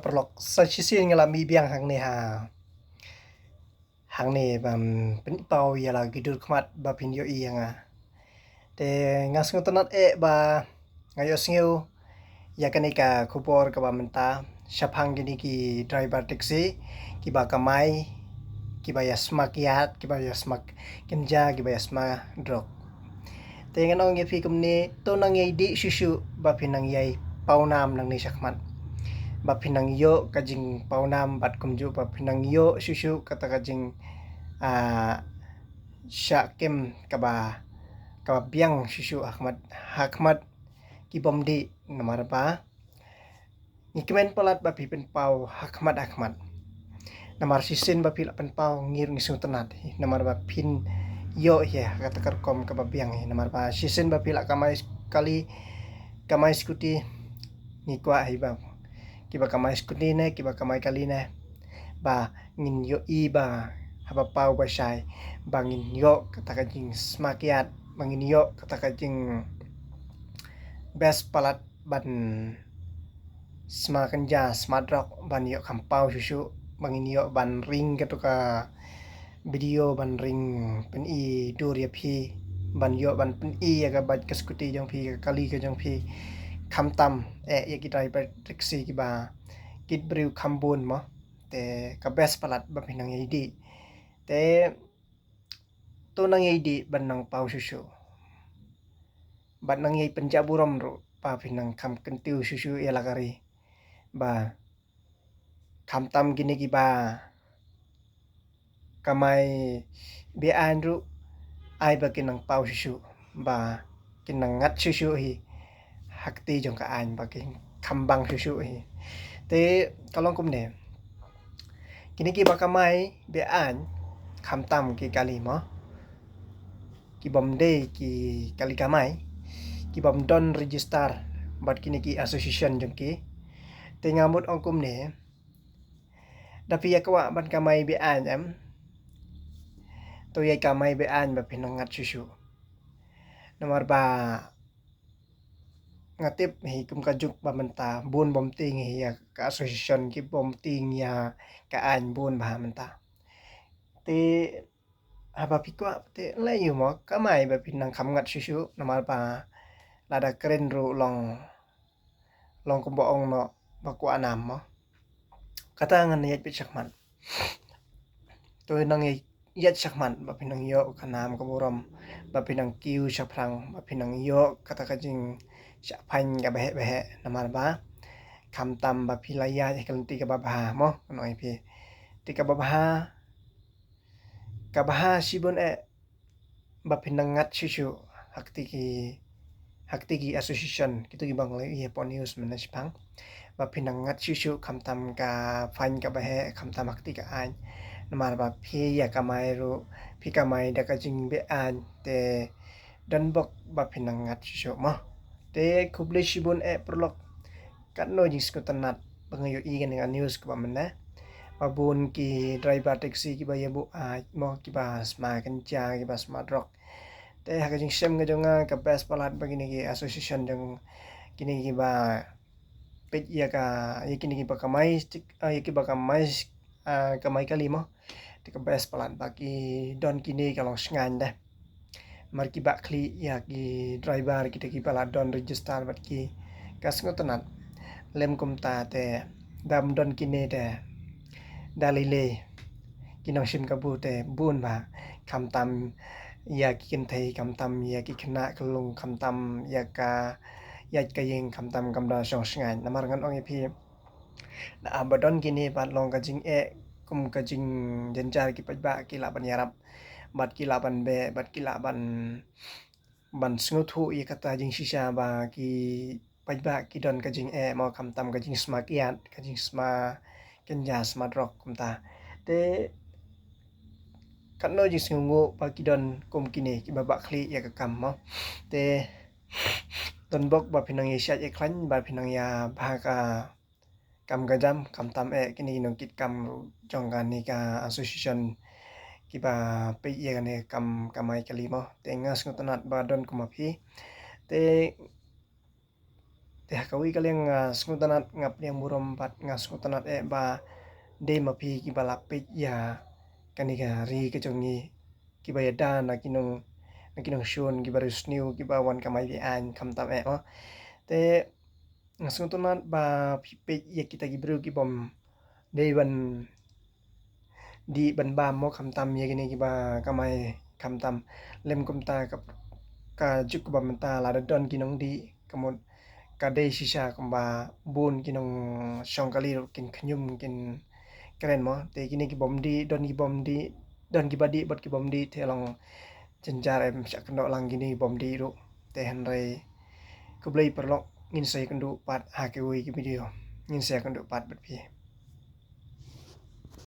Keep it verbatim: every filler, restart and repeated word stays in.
Paralok, sa shisien nga la mih biang hangne ha, hangne ban pynpaw ïa la ki dur khmat ba phin ïohi ïa nga. Te nga sngewtynnat eh ba nga ïohsngew ïa kane ka khubor kaba mynta shaphang kine ki driver taxi kiba kamai, kiba ïa sma kiad, kiba ïa sma kynja, kiba ïa sma drok. Te ngan ong ïa phi kumne, to nang ïai dih shuh shuh ba phin nang ïai paw nam nangne shakhmat, ba phin nang ïoh ka jingpaw nam bad kumjuh ba phin nang ïoh shuh shuh kata ka jing, ah, shah kem kaba, kaba biang shuh shuh ha khmat, ha khmat ki bym dih. Namar ba ngi kmen palat ba phi pynpaw ha khmat ha khmat. Namar shisien ba phi la pynpaw ngi ruh ngi sngewtynnat hi. Namar ba phin ïoh hi ha kata ka rukom kaba biang hi. Namar ba shisien ba phi la kamai kali, kamai skuti, ngi kwah hi ba kiba kamai skuti ne, kiba kamai kali ne, ba ngin ïohi ba haba paw ba shai ba ngin ïoh kata ka jingsma kiad, ba ngin ïoh kata ka jingbeh palat ban sma kynja, sma drok, ban ïoh kham paw shuh shuh, ba ngin ïoh ban ring kato ka video, ban ring pyni dur ïa phi, ban ïoh ban pyni ïa ka bike ka skuti jong phi, ka kali ka jong phi. Khamtam eh ïa ki driver taxi kiba kit briew kham bun mo. Te ka best palat ba phin nang ïai dih. Te to nang ïai dih ban nang paw shuh shuh. Bad nang ïai pynjah burom ruh ba phin nang kham kyntiew shuh shuh ïa la ka ri. Ba khamtam kine kiba kamai be-aiñ ruh ai ba kin nang paw shuh shuh, ba kin nang ngat shuh shuh hi ha kti jong ka aiñ, ba kin kham bang shuh shuh hi. Te ka long kumne, kine kiba kamai be-aiñ, khamtam ki kali mo, ki bym dei ki kali kamai, ki bym don register bad kine ki association jong ki. Te nga mut ong kumne, da phi ïa kwah ban kamai be-aiñ em, to ïai kamai be-aiñ ba phin nang ngat shuh shuh. Namar ba nga tip hi kum ka juk ba mynta bun bym tieng hi ïa ka association, ki bym tieng ïa ka aiñ bun bha mynta. Te haba phi kwah te leh ïa mo, kamai ba phin nang kham ngat shuh shuh, namar ba lada kren ruh long, long kumba ong noh ba kwah nam mo. Kata ngan ïaid beit shakhmat. To nang ïa ïaid shakhmat ba phin nang ïoh ka nam ka burom, ba phin nang kiew shaphrang, ba phin nang ïoh kata ka jingshah paiñ kaba heh ba heh. Namar ba khamtam ba phi la ïaid ha ka lynti kaba bha mo, ngan ong ïa phi. Te kaba bha, kaba bha shibun eh ba phin nang ngat shuh shuh ha kti ki, ha kti ki association, kito kiba ngi la ïohi hapoh news mynne shaphang, ba phin nang ngat shuh shuh khamtam ka fine kaba heh, khamtam ha kti ka aiñ. Namar ba phi ïa kamai ruh, phi kamai da ka jingbe-aiñ, te don bok ba phin nang ngat shuh shuh mo. Te khublei shibun eh paralok. Katno jingsngewtynnat ba nga ïohi kane ka news kaba mynne, ba bun ki driver taxi kiba ïa buaid mo, kiba sma kynja, kiba sma drok. Te ha ka jingshem ka jong nga, ka best palat ba kine ki association jong kine kiba peit ïa ka, ïa kine kiba kamai stik, ah, ïa kiba kamai, ah, kamai kali mo. Te ka best palat ba ki don kine ka long shngaiñ de. Mar kiba khlieh ïa ki driver, kita kiba la don register bad ki, ka sngewtynnat. Lem kumta te da ym don kine te da lei lei ki nongshim kabu te bun bha, khamtam ïa ki kynthei, khamtam ïa ki khynnah khyllung, khamtam ïa ka ïaid ka ïing, khamtam kam da shong shngaiñ. Namar ngan ong ïa phi, da ba don kine pat long ka jingeh kum ka jingjynjar, ki paidbah ki lah ban ïarap bad ki lah ban beh bad ki lah ban, ban sngewthuh ïa kata jingshisha ba ki paidbah ki don ka jingeh mo, khamtam ka jingsma kiad, ka jingsma kynja, sma drok kumta. Te katno jingsngewnguh ba ki don kum kine kiba bah khlieh ïa ka kam mo. Te don bok ba phin nang ïa shait ïa khlaiñ, ba phin nang ïa bha ka kam ka jam, khamtam eh kine ki nongkitkam ruh jong kane ka association kiba peit ïa kane ka kam kamai kali mo. Te nga sngewtynnat ba don kum ma phi. Te Te ha kawei ka liang nga sngewtynnat, nga pdiang burom bad nga sngewtynnat eh ba dei ma phi kiba la peit ïa kane ka ri ka jong ngi, kiba ïada na ki nong, na ki nongshun kiba riewsniew kiba wan kamai be-aiñ khamtam eh mo. Te nga sngewtynnat ba phi peit ïa kita ki briew kibym dei ban dih ban bam mo, khamtam ïa kine kiba kamai khamtam. Lem kumta ka, ka juk kaba mynta lada don ki nongdih, ka mut ka dei shisha kumba bun ki nongshong kali ruh kin khñium kin kren mo. Te kine kibym dih, don kibym dih, don kiba dih bad kibym dih, te long jynjar, em shah kynnoh lang kine kibym dih ruh. Te hynrei khublei paralok, ngin sa ïakynduh pat ha kiwei ki video. Ngin sa ïakynduh pat bad phi.